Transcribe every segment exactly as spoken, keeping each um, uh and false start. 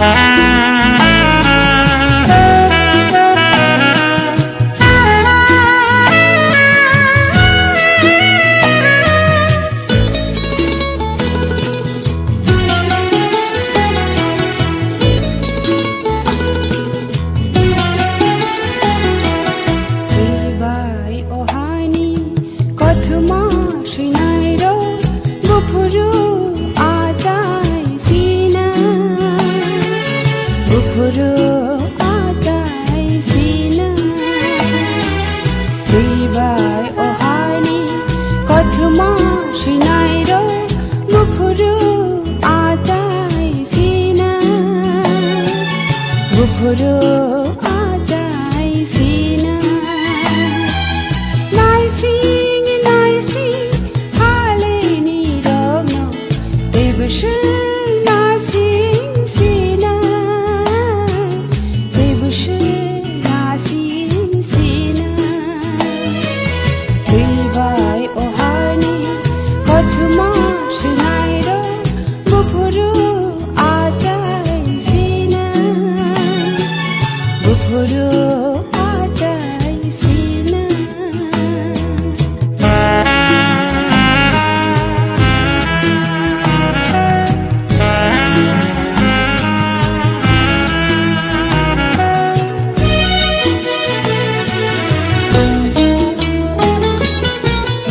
Twibai o hani kothoma swinairok buphuru achai sina, buphuru achai sina. Twibai o hani kothoma swinairok buphuru achai sina, buphuru achai sina. Naising naising phalini rokno teibo swng naising sina, teibo swng naising sina. Twibai o hani kothoma swinairok buphuru achai sina, buphuru achai sina.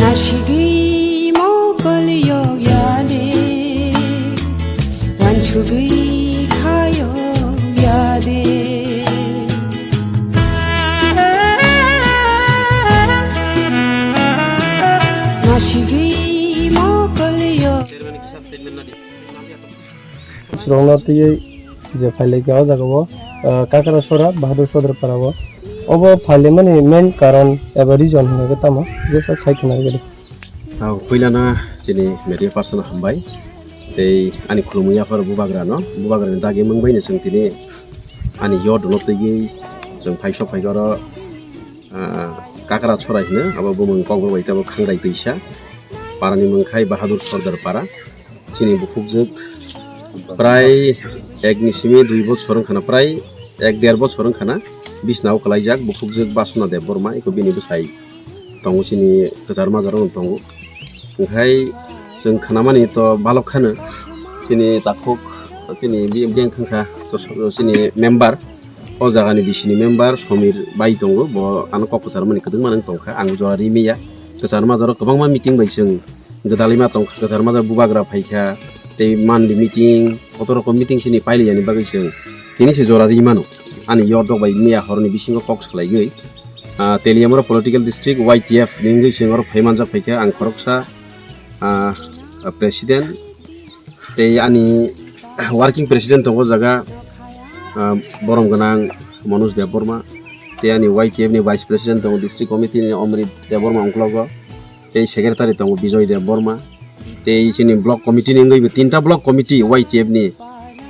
Nasigwi mokol yok ya de, wansugwi kha yok ya de. Nasigwi mokol yok. Chairman kisa statement nadi. Swrwngna twiwi je phailaikha o jagao, ah, Kakrasora Bahadur Sordar Para o. Obo phailaimani main karon eba reason hwnwi khe tamo jesa sai khna rwgwdi. Tao puilano chini media person hambai tei ani khulumwi yaphar bubagrano, bubagrani dagi mungbaino chwng tini ani yodno twiwi chwng phaisok phaikhe oro, ah, Kakrasora hino abo bumung kokborok bai tei abo khangrai twisa parani mung khai Bahadur Sordar Para. Chini bukhukjwk prai ek ni simi dui bochor wngkhana, prai ek der bochor wngkhana bisnao kwlaijak bukhukjwk Basuna Debbarma, eko bini bwsai tongo, chini kwchar majarokno tongo. Hwnkhe chwng khnamani to balok kheno, chini takhuk, chini bi-, biyang thangkha, to so-, chini member, o jagani bisini member Somir bai tongo, bo ano kok kwcharmani kwdwngma nang tongkha, ang jora ri manya. Kwchar majarok kwbangma meeting bai chwng gwdalwi ma tongkha, kwchar majak bubagra phaikha, tei monthly meeting, kotor rokom meeting chini pailiyani bagwi chwng tini se jora ri mano. Ani yordok bai miya horni bisingo kok salaigwi, ah, Teliamura Political District Y T F ni wngwi chwng oro phai manjak phaikha ang khoroksa, ah, president, tei ani working president tongo o jaga, ah, borom gwnang Manoj Debbarma, tei ani Y T F ni vice president tongo district committee ni Omrit Debbarma ungklogo. Tei secretary tongo Bijoy Debbarma, tei chini block committee ni wngwi bo tinta block committee Y T F ni,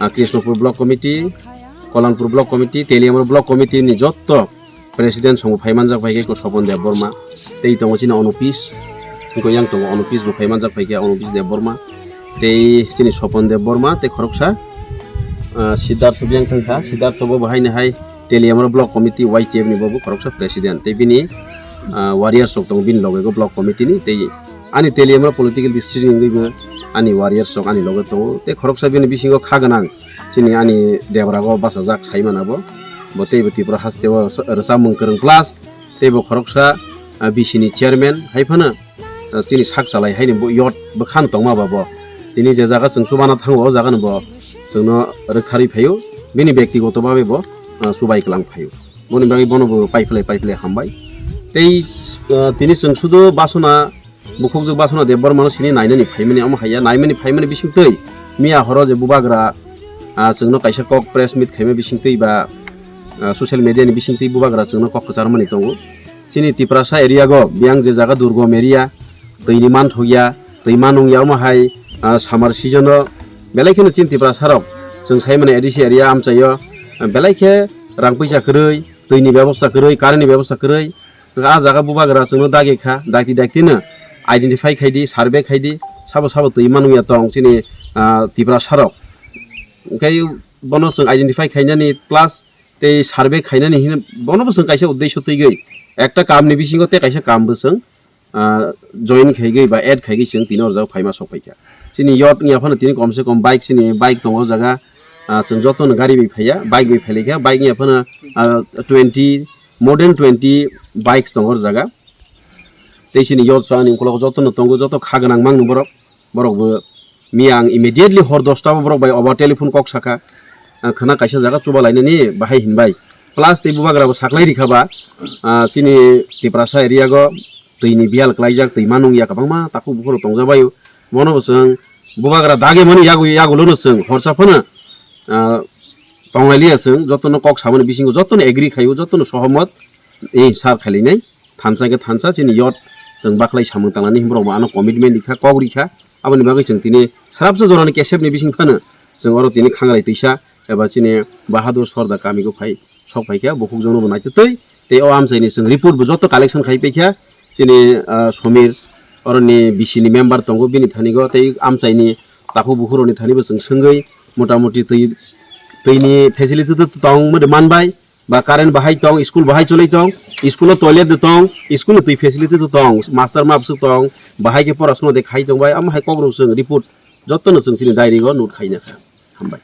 ah, Krishnapur block committee, Kolanpur block committee, Teliamura block committee ni jotto president songbo phai manjak phaikhe ko Sopon Debbarma, tei tongo chini Onopis, wngkha yang tongo Onopis bo phai manjak phaikhe Onopis Debbarma, tei chini Sopon Debbarma, tei khoroksa, ah, Siddhartho biyang thangkha, Siddhartho bo bo haino hai Teliamura block committee Y T F ni bo bo khoroksa president, tei bini, ah, warriors rok tongo bini loge o block committee ni, tei ani Teliamura political district ni wngwi bo ani warriors rok ani loge tongo, tei khoroksa bini bisingo kha gwnang chini ani Debra o bachajak sai mano bo, bo tei bo Tripura haste o rwchapmung kwrwng plus tei bo khoroksa, ah, B C ni chairman hai phano, ah, chini sak chalai haini bo yot bwkhano tongma ba bo. Tini je jaga chwng chubana thango, o jaga no bo chwngno rwktharwi phaio, bini bektigoto babe bo, ah, chubai kwlang phaio. Boni bagwi bono bo paiphlai paiphlai hambai. Tei, ah, tini chwng sudu Basuna, bukhukjwk Basuna Debbarmano sini nainani phaimani, omo haiya naimani phaimani bisingtwi miya horo je bubagra, ah, chwngno kaisa kok press meet khaima bisingtwi ba, ah, social media ni bisingtwi bubagra chwngno kok kwcharmani tongo. Chini Tiprasa area go biyang je jaga durgom area, twi ni manthokya, twi manungya, omo hai, ah, summer season o belai kheno chini Tiprasa rok chwng sai mani A D C area amchaio, ah, belai khe rang puisa kwrwi, twi ni bebosta kwrwi, current ni bebosta kwrwi, ah jaga bubagra chwngno dagi kha, dakti dakti no identify khai di, survey khai di, sabo sabo twi manungya tong chini, ah, Tiprasa rok. Hwnkhe bono chwng identify khainani plus tei survey khainani hino bono bo chwng kaisa uddesho twigwi ekta kamni bisingo tei kaisa kam bo chwng ah, join khaigwi ba add khaigwi chwng tini o jaga phaima sok phaikha. Chini yot wngya phano tini komse kom bike, chini bike tongo o jaga, ah, chwng jotono gari bai phaiya, bike bai phailaikha, bike wngya phano, ah, twenty, more than twenty bikes tongo o jaga. Tei chini yot ani ukologo jotono tongo, joto kha gwnang mangno borok, borok bo miya ang immediately hor dosta o borok bai obo telephone kok sakha, ah, khwna kaisa jaga chuba lainani bahai hinbai. Plus tei bubagra bo saklai rikha ba, ah, chini Tiprasa area go twi ni biyal klaijak, twi manung ya kwbangma takhuk bukhuk rok tongjabaio. Bono bo chwng bubagra dagi mani yagu, yagulo no chwng horsa phano, ah, tonglai liya chwng, jotono kok samani bisingo jotono agree khaio, jotono sohomot, eh, sar khailainai. Thansa khe thansa chini yot chwng bakhlai samung tangnani himborok bo ano commitment rikha, kok rikha. Aboni bagwi chwng tini srapsa jorani kesep ni bising phano chwng oro tini khanglai twisa eba chini Bahadur Sorda kami go phai sok phaikha, bukhuk jono bo naitwtwi. Tei o amchaini chwng report bo joto collection khai paikha chini, ah, Somir oroni B C ni member tongo bini thani go tei amchaini takhuk bukhuk rokni thani bo chwng swngwi motamoti twi, twini facility to tong mode manbai. Ba current bahai tong, school bahai choli tong, school o toilet de tong, school o twi facility de tong, master ma bwswk tong, bahai khe pora suna de khai tong bai, amo hai kok rok chwng report joto no chwng chini diary o note khaina kha. Hambai.